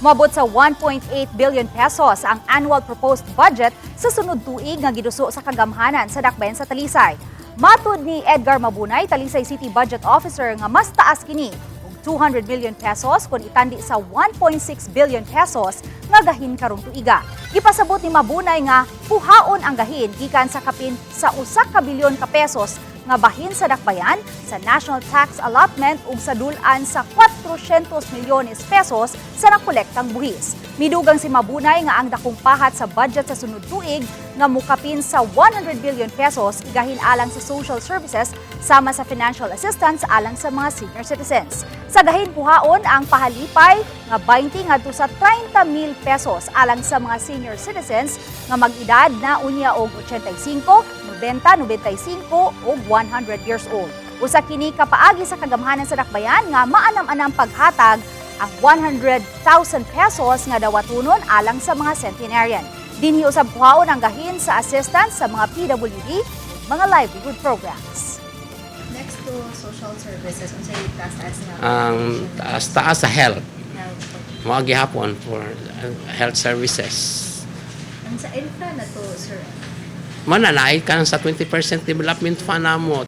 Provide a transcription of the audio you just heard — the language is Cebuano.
Moabot sa 1.8 billion pesos ang annual proposed budget sa sunod tuig nga giduso sa kagamhanan sa Dakbayan sa Talisay. Matud ni Edgar Mabunay, Talisay City Budget Officer, nga mas taas kini og 200 million pesos kung itandi sa 1.6 billion pesos nga gahin karong tuiga. Gipasabot ni Mabunay nga kuhaon ang gahin gikan sa kapin sa 1 ka bilyon ka pesos nga bahin sa Dakbayan sa National Tax Allotment ug sa dul-an sa 400 milyones pesos sa nakolektang buhis. Midugang si Mabunay nga ang dakong pahat sa budget sa sunod tuig nga mukapin sa 100 billion pesos igahin alang sa social services sama sa financial assistance alang sa mga senior citizens. Sa gahin, kuhaon ang pahalipay nga 20 ngadto sa 30 mil pesos alang sa mga senior citizens nga mag-edad na unya og 85, 90, 95 ug 100 years old. Usa kini kapaagi sa kagamhanan sa Dakbayan nga maanam-anam paghatag ang 100,000 pesos nga dawatonon alang sa mga centenarian. Dinhi usab kuhaon ang gahin sa assistance sa mga PWD ug mga livelihood programs. Next to social services, unsay taas-taas nga Ang taas-taas sa health. Health. Mao gihapon for health services. Ang sa infra na to, sir? Mana naay kan sa 20% development fund namo.